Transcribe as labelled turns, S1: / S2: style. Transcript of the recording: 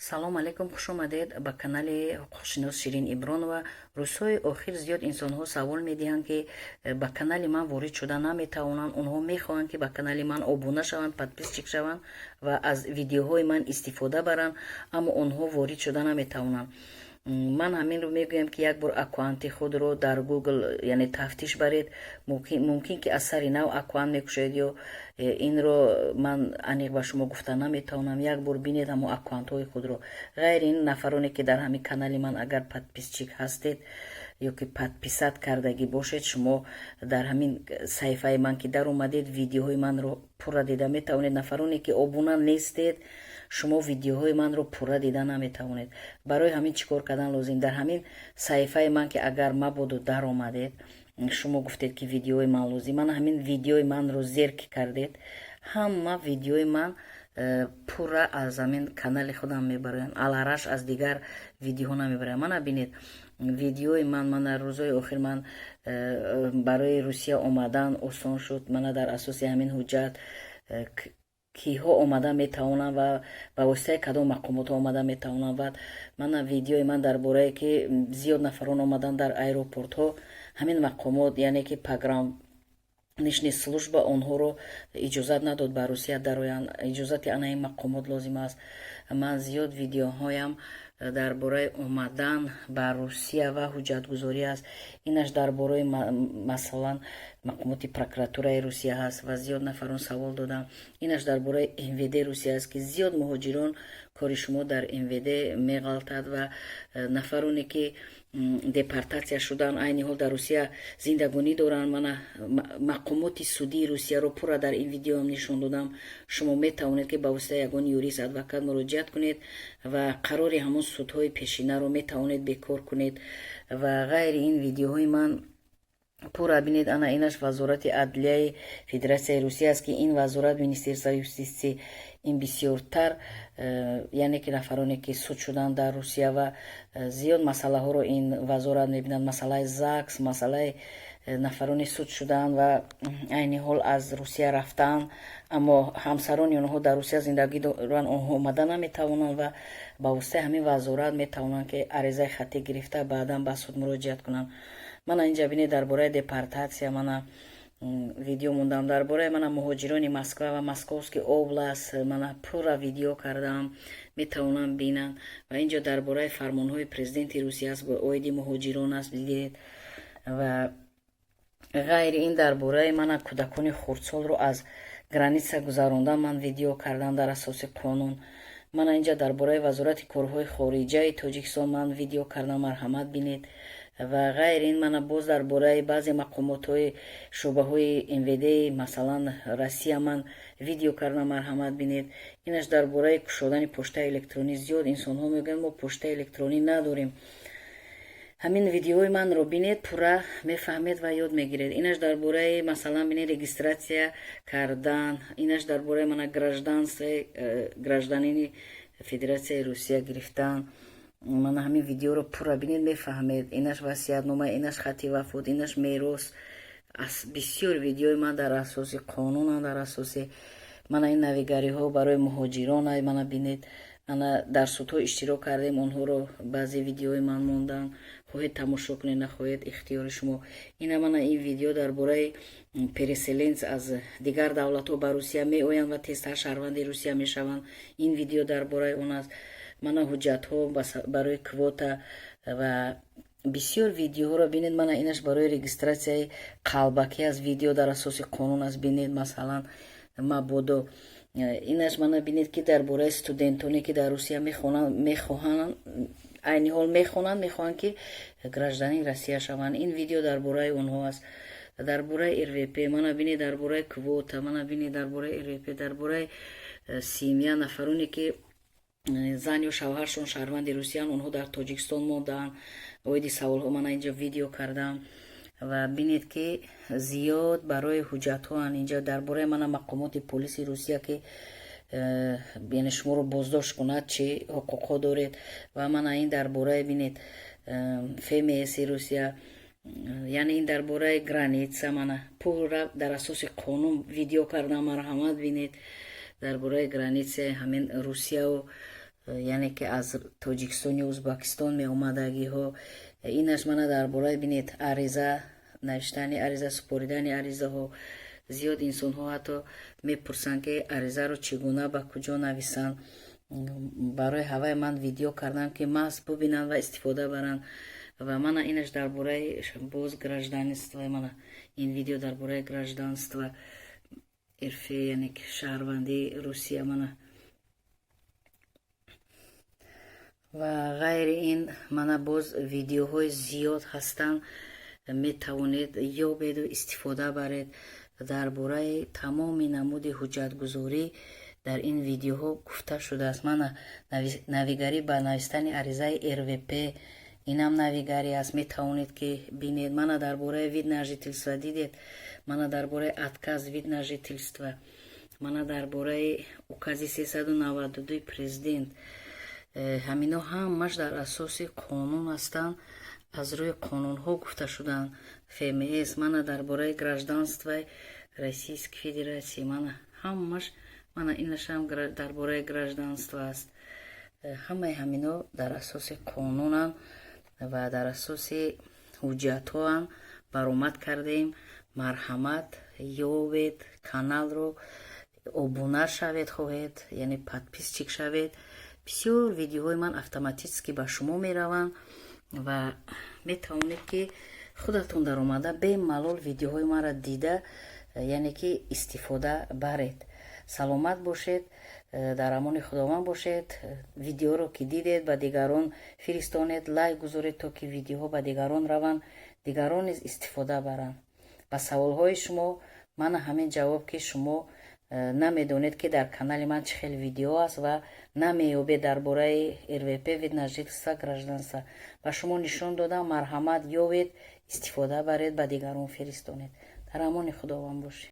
S1: Салом алейкум, хушомадед ба канали ҳуқуқшинос Ширин Ибронова. Рӯзҳои охир зиёд инсонҳо савол медиҳанд, ки ба канали ман ворид шуда наметавонанд. Онҳо мехоҳанд, ки ба канали ман обуна шаванд, подписчик шаванд ва аз видеоҳои ман истифода баранд, аммо онҳо ворид шуда наметавонанд. Ман ҳаминро мегӯям, ки як бор аккаунти худро дар Google, яъне, тафтиш баред. Мумкин ки аз сари нав аккаунт мекушоед ё инро ман аниқ ба шумо гуфта наметавонам. Як бор бинед ҳамо аккаунтҳои худро. Ғайри ин, нафароне ки дар ҳамин канали ман агар подписчик ҳастед ё ки подписать кардагӣ бошед, шумо дар ҳамин саҳифаи ман ки даромадед, видеоҳои манро пурра дида метавонед. Нафароне ки обуна нестед, шумо видеоҳои манро пурра дида наметавонед. Барои ҳамин чӣ кор кардан лозим? Дар ҳамин саҳифаи ман ки агар мабодо даромадед, шумо гуфтед, ки видеои ман лозим, ман ҳамин видеои манро зер ки кардед, ҳама видеои ман пурра аз ҳамин канали худам мебароянд, алараш аз дигар видеоҳо намебароянд. Мана бинед, видеои ман. Мана, рӯзҳои охир ман барои Русия омадан осон шуд. Мана, дар асоси ҳамин ҳуҷҷат киҳо омада метавонанд ва ба воситаи кадом мақомотҳо омада метавонанд. Ва мана видеои ман дар борае, ки зиёд нафарон омадан дар аэропортҳо, ҳамин мақомот, яъне ки пограничный служба онҳоро иҷозат надод ба Русия дароянд. Иҷозати ана ин мақомот лозим аст. Ман зиёд видеоҳоям дар бораи омадан ба Русия ва ҳуҷҷатгузорӣ аст. Инаш дар бораи, масалан, мақомоти прокуратураи Русия ҳаст ва зиёд нафарон савол додам. Инаш дар бораи МВД Русия аст, ки зиёд муҳоҷирон кори шумо дар МВД меғалтад ва нафароне ки депортатсия шудан, айни ҳол дар Русия зиндагонӣ доранд. Мана, мақомоти судии Русияро пурра дар ин видеоам нишон додам. Шумо метавонед, ки ба воситаи ягон юрист, адвокат муроҷиат кунед ва қарори ҳамон судҳои пешинаро метавонед бекор кунед. Ва ғайри ин, видеоҳои ман пурра бинед. Ана, инаш Вазорати адлияи Федератсияи Русия аст, ки ин вазорат, Министерство юстиции, ин бисёртар яъне ки нафароне ки суд шуданд дар Русия ва зиёд масъалаҳоро ин вазорат мебинад. Масъалаи ЗАГС, масъалаи нафароне суд шуданд ва айни ҳол аз Русия рафтаанд, аммо ҳамсарони онҳо дар Русия зиндагӣ доранд, онҳо омада наметавонанд ва ба воситаи ҳамин вазорат метавонанд, ки аризаи хаттӣ гирифта, баъдан ба суд муроҷиат кунанд. Мана, инҷа бинед, дар бораи депортатсия мана видео мондам. Дар бораи, мана, муҳоҷирони Москва ва Московский область мана пурра видео кардам, метавонанд бинанд. Ва инҷо дар бораи фармонҳои президенти Русия аст, оиди муҳоҷирон аст, дидед. Ва ғайри ин, дар бораи, мана, кӯдакони хурдсолро аз граница гузарондан ман видео кардам дар асоси қонун. Мана, инҷа дар бораи Вазорати корҳои хориҷаи Тоҷикистон ман видео кардам, марҳамат, бинед. Ва ғайри ин, мана, боз дар бораи баъзе мақомотҳои шӯъбаҳои МВД, масалан, Россия ман видео кардам, марҳамат, бинед. Инаш дар бораи кушодани поштаи электронӣ. Зиёд инсонҳо мегӯянд, мо поштаи электронӣ надорем. Ҳамин видеои манро бинед, пурра мефаҳмед ва ёд мегиред. Инаш дар бораи, масалан, бинед, регистрация кардан. Инаш дар бораи, мана, гражданство, гражданини Федератсияи Русия гирифтан. Мана, ҳамин видеоро пурра бинед, мефаҳмед. Инаш васиятнома, инаш хати вафот, инаш мерос. Бисёр видеои ман дар асоси қонунам, дар асоси, мана, ин навигариҳо барои муҳоҷирон. Мана, бинед, ана, дар судҳо иштирок кардем, онҳоро баъзе видеои ман монданд. Хоҳед, тамошо кунед, нахоҳед, ихтиёри шумо. Ина, мана, ин видео дар бораи переселенец, аз дигар давлатҳо ба Русия меоянд ва тезтар шаҳрванди Русия мешаванд. Ин видео дар бораи он аст. Мана, ҳуҷҷатҳо барои квота ва бисёр видеоҳоро бинед. Мана, инаш барои регистратсияи қалбакӣ аз видео дар асоси қонун аст, бинед. Масалан, мабодо инаш, мана, бинед, ки дар бораи студентоне ки дар Русия мехоҳанд, айни ҳол мехонанд, мехоҳанд, ки гражданини Россия шаванд. Ин видео дар бораи онҳо аст. Дар бораи РВП, мана, бинед, дар бораи квота, мана, бинед, дар бораи РВП, дар бораи семья, нафароне ки зан ё шавҳаршон шаҳрванди Русиян, онҳо дар Тоҷикистон мондаанд, оиди саволҳо, мана, инҷо видео кардам ва бинед, ки зиёд барои ҳуҷҷатҳоанд. Инҷо дар бораи, мана, мақомоти полиси Русия, ки яъне шуморо боздошт кунад, чӣ ҳуқуқҳо доред. Ва мана, ин дар бораи, бинед, ФМС Русия, яъне ин дар бораи граница. Мана, пурра дар асоси қонун видео кардам, марҳамат, бинед. Дар бораи границаи ҳамин Русияву Яъне ки аз Тоҷикистон ё Узбакистон меомадагиҳо. Инаш мана дар бораи, бинед, ариза навиштани ариза, супоридани аризаҳо. Зиёд инсонҳо ҳатто мепурсанд, ки аризаро чӣ гуна, ба куҷо нависанд. Барои ҳавай ман видео кардам, ки маҳз бубинанд ва истифода баранд. Ва мана инаш дар бораи боз гражданство. Мана ин видео дар бораи гражданство РФ, яъне ки шаҳрвандии Русия. Мана ва ғайри ин мана боз видеоҳои зиёд ҳастанд, метавонед ёбеду истифода баред. Дар бораи тамоми намуди ҳуҷҷатгузорӣ дар ин видеоҳо гуфта шудааст. Мана навигарӣ ба навистани аризаи РВП, инам навигарӣ аст, метавонед, ки бинед. Мана дар бораи вид на жительство дидед, мана дар бораи отказ вид на жительство, мана дар бораи укази 392 президент. Ҳамино ҳамаш дар асоси қонун ҳастанд, аз рӯи қонунҳо гуфта шуданд. ФМС, мана дар бораи гражданствои Российской Федерации, мана ҳамаш, мана инашам дар бораи гражданство аст. Ҳамаи ҳамино дар асоси қонунанд ва дар асоси ҳуҷҷатҳоам баромад кардаем. Марҳамат, ёбед каналро, обуна шавед, хоҳед, яъне подписчик шавед. Бисёр видеоҳои ман автоматически ба шумо мераванд ва метавонед, ки худатон даромада бемалол видеоҳои маро дида, яъне ки истифода баред. Саломат бошед, дар амони Худованд бошед. Видеоро ки дидед, ба дигарон фиристонед, лайк гузоред, то ки видеоҳо ба дигарон раванд, дигарон низ истифода баранд. Ба саволҳои шумо мана ҳамин ҷавоб, ки шумо намедонед, ки дар канали ман чӣ хел видео аст ва намеёбед дар бораи РВП, вид на жительство, гражданство. Ба шумо нишон додам. Марҳамат, ёбед, истифода баред, ба дигарон фиристонед. Дар амони Худованд бошед.